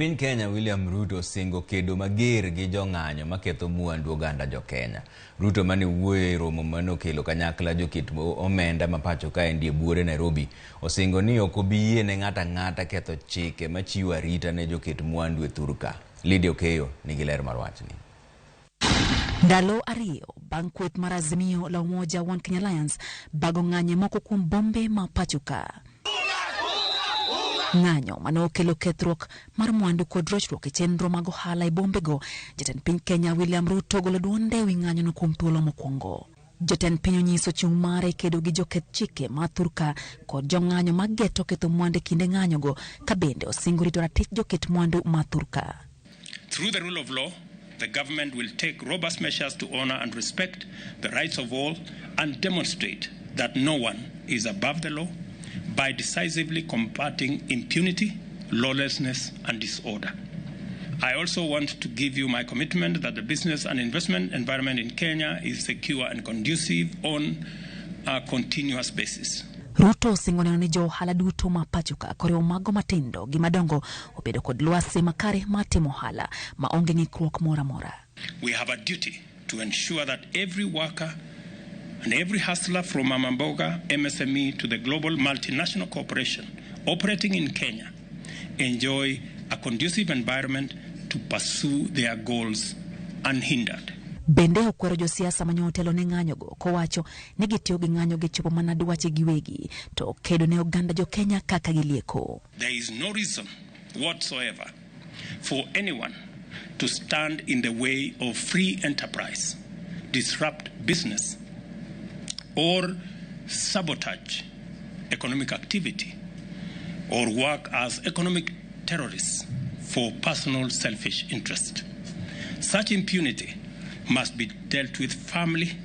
Piny Kenya William Ruto osingo kedo mager gi jong'anyo maketho mwandu oganda jo Kenya. Ruto mane wuoyo e romo mane okelo kanyakla joket omenda ma pacho kaendi e buore Nairobi osingo ni ok obi yie ne ng'ato ang'ata ketho chike machiwo arita ne joket mwandu e thurka. Lydia Okeyo nigi ler mar wachni. Ndalo 2 bang' kweth mar Azimio la Umoja One Kenya Alliance bago ng'anyo e moko kuom bombe ma pacho ka. Ng'anyo mane okelo kethruok mar mwandu kod rochruok e chenro mag ohala e bombego, jatend piny Kenya William Ruto ogolo duonde ewi ng'anyono kuom thuolo mokwongo. Jatend piny onyiso chung' mare e kedo gi joketh chike ma thurka kod jong'anyo ma geto ketho mwandu e kinde ng'anyogo, ka bende osingo rito ratich joket mwandu ma thurka. Through the rule of law, the government will take robust measures to honor and respect the rights of all and demonstrate that no one is above the law by decisively combating impunity, lawlessness, and disorder. I also want to give you my commitment that the business and investment environment in Kenya is secure and conducive on a continuous basis. Ruto osingo neno ni jo ohala duto ma pacho ka koriwo mago matindo gi madongo obedo kod lwasi makare mar timo ohala ma onge ng'ikruok moro amora. We have a duty to ensure that every worker and every hustler from Mama Mboga, MSME to the global multinational corporation operating in Kenya enjoy a conducive environment to pursue their goals unhindered. Bende okwero josiasa mane otelo ne ng'anyogo kowacho ni gitiyo gi ng'anyo gi chopo mana dwache giwegi to kedo ne oganda jo Kenya kaka gilieko. There is no reason whatsoever for anyone to stand in the way of free enterprise, disrupt business, or sabotage economic activity, or work as economic terrorists for personal selfish interest. Such impunity must be dealt with firmly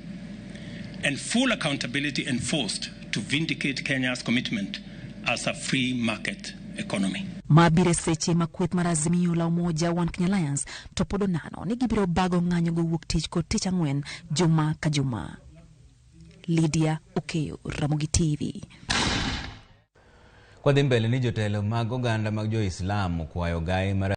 and full accountability enforced to vindicate Kenya's commitment as a free market economy. Mabiro seche ma kweth mar Azimio la Umoja One Kenya Alliance to pod onano ni gibiro bago ng'anyo go wuok tich kod tich ang'wen juma ka juma. Lydia Okeyo, Ramogi TV. Kwadhi mbele ni jotelo mag oganda mag jo-Islam okwayo gai mar